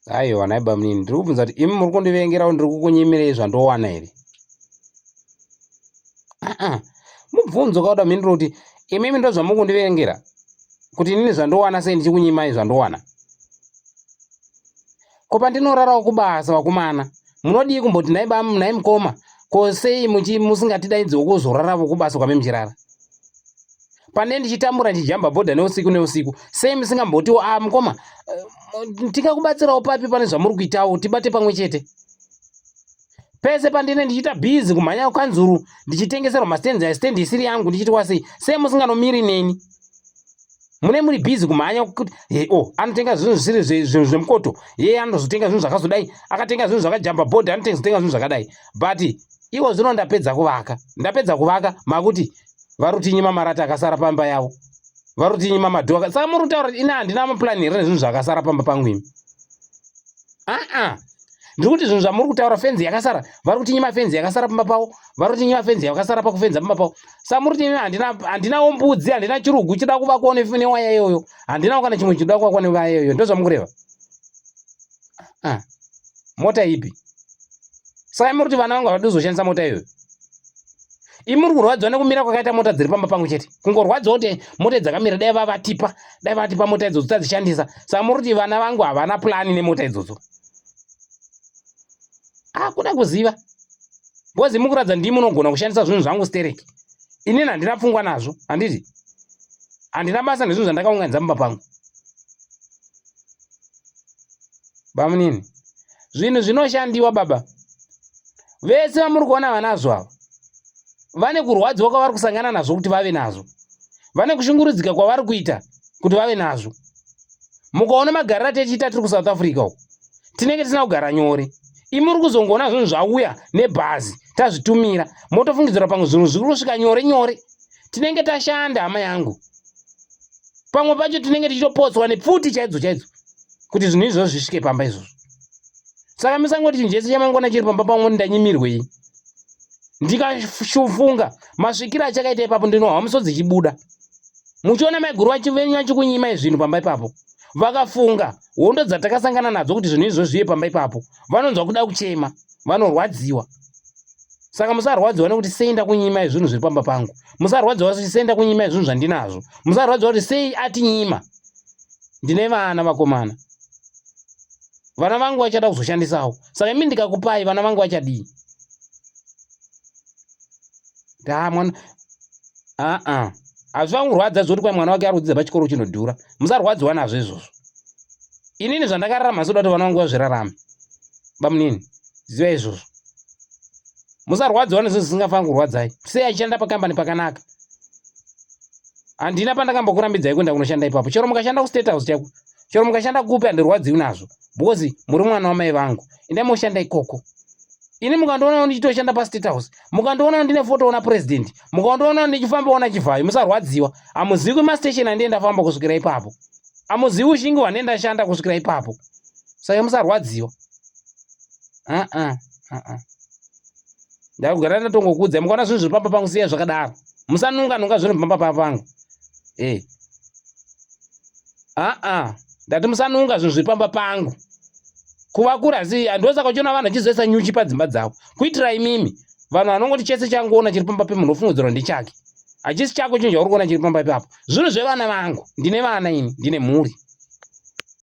Aiwa nhai bamunini, ndiri kubvunza kuti imi muri kundivengera kuti ndiri kukunyimirei zvandowana here? Aa, mubvunzo kauda mhinduro kuti imimi ndozvamuri kundivengera kuti inini zvandowana sei ndichikunyimai zvandowana? Ko pandinorarawo kubasa vakomana munodii kumboti nhai bam nhai mukoma ko sei musingatidaidzewo kuzoraravo kubasa kwame muchirara? Pane ndichitambura ndichijamba bhodha neusiku neusiku sei musingambotiwo a ah, mukoma eh, tingakubatsirawo papi pane zvamuri kuitawo tibate pamwe chete pese pandine ndichiita bhizi kumhanya kukanzuru ndichitengeserwa mastenzi astendi isiri yangu ndichitiwa sei sei musinganomiri neni mune muri bhizi kumhanya kuti he o oh, anotenga zvinhu zvisiri zvinhu zvemukoto yeye anozotenga zvinhu zvakazodai akatenga zvinhu zvakajamba bhodhi anotenga zvinhu zvakadai but iwo zvino ndapedza kuvaka ndapedza kuvaka makuti vari kutinyima marata akasara pamba yavo vari kutinyima madhoka saka muri kutaura kuti ini handina maplan here nezvinhu zvakasara pamba pangu imi aa ndiri kuti zvinhu zvamuri kutaura fenzi yakasara vari kutinyima fenzi yakasara pamba pavo vari kutinyima fenzi yakasara pakufenza pamba pavo saka muri kuti imi handinawo mbudzi handina chirugu chida kuvakwawo newaya iyoyo handinawo kana chimwe chinoda kuvakwa newaya iyoyo ndozvamukureva ah, mota ipi saka muri kuti vana vangu havadi kuzoshandisa mota iyoyo imi muri kurwadziwa nekumira kwakaita mota dziri pamba pangu chete kungorwadziwa kuti mota dzakamira dai vavatipa dai vatipa mota idzodzo tadzishandisa saka muri kuti vana vangu havana plani nemota idzodzo akuda ah, kuziva because mukuratidza ndimi munogona kushandisa zvinhu zvangu stereki inini handina pfungwa nazvo handiti handina basa nezvinhu zvandakaunganidza mumba pangu bamunini zvinhu zvinoshandiwa baba vese vamuri kuona vanazvo ava vane kurwadziwa kwavari kusangana nazvo kuti vave nazvo vane kushungurudzika kwavari kuita kuti vave nazvo mukaona magariro atichiita tiri kusouth africa uko tinenge tisina kugara nyore imi muri kuzongoona zvinhu zvauya nebhazi tazvitumira motofungidzira pamwe zvinhu zviri kusvika nyore nyore tinenge tashanda hama yangu pamwe pacho tinenge tichitopotswa nepfuti chaidzo chaidzo kuti zvinhu izvozvo zvisvike pamba izvozvo saka musangoti chinhu chese chamangwana chiri pamba pamwe ndanyimirwei ndikashufunga masvikiro achakaita ipapo ndinohwa musodzi ichibuda muchiona maiguru venyu vachikunyimai zvinhu pamba ipapo vakafunga hondo dzatakasangana nadzo kuti zvinhu izvozvo zviye pamba ipapo vanonzwa kuda kuchema vanorwadziwa saka musarwadziwa nekuti sei ndakunyimai zvinhu zviri pamba pangu musarwadziwa kuti sei ndakunyimai zvinhu zvandinazvo musarwadziwa kuti sei atinyima ndine vana vakomana vana vangu vachada kuzoshandisawo saka imi ndikakupai vana vangu vachadii daa mwana aa hazvifankurwadza zvoti kwai mwana wake ari kudzidza pachikoro chinodhura musarwadziwa nazvo izvozvo inini zvandakararama soda kuti vana vangu vazvirarame bamunini ziva izvozvo musarwadziwa nezvinhu zvisingafaniri kurwadzai sei achishanda pakambani pakanaka handina pandakambokurambidzai kuenda kunoshanda ipapo chero mukashanda kustate house chako chero mukashanda kupi handirwadziwi nazvo because muri mwana wamai vangu endai moshanda ikoko ini mukandionawo ndichitoshanda pastate house mukandionawo ndine foto ona president mukandionawo ndichifambawo nachivhayo musarwadziwa hamuzivi kwemastation andiye ndafamba kusvikira ipapo hamuzivi ushingi hwandiye ndashanda kusvikira ipapo saka musarwadziwa uh -uh, uh -uh. ndakugara ndatongokuudza mukaona zvinhu zviri pamba pangu siya zvakadaro musanunga nunga zvinhu pamba pangu e aa ndati musanunga zvinhu zviri pamba pangu kuvakura asi ndosaka uchiona vanhu vachizoisa nyuchi padzimba dzavo kuitira imimi vanhu vanongoti chese changoona chiri pamba pemunhu ofungidzirwa ndechake hachisi chako chinhu chauri kuona chiri pamba ipapo zvinhu zvevana vangu ndine vana ini ndine mhuri.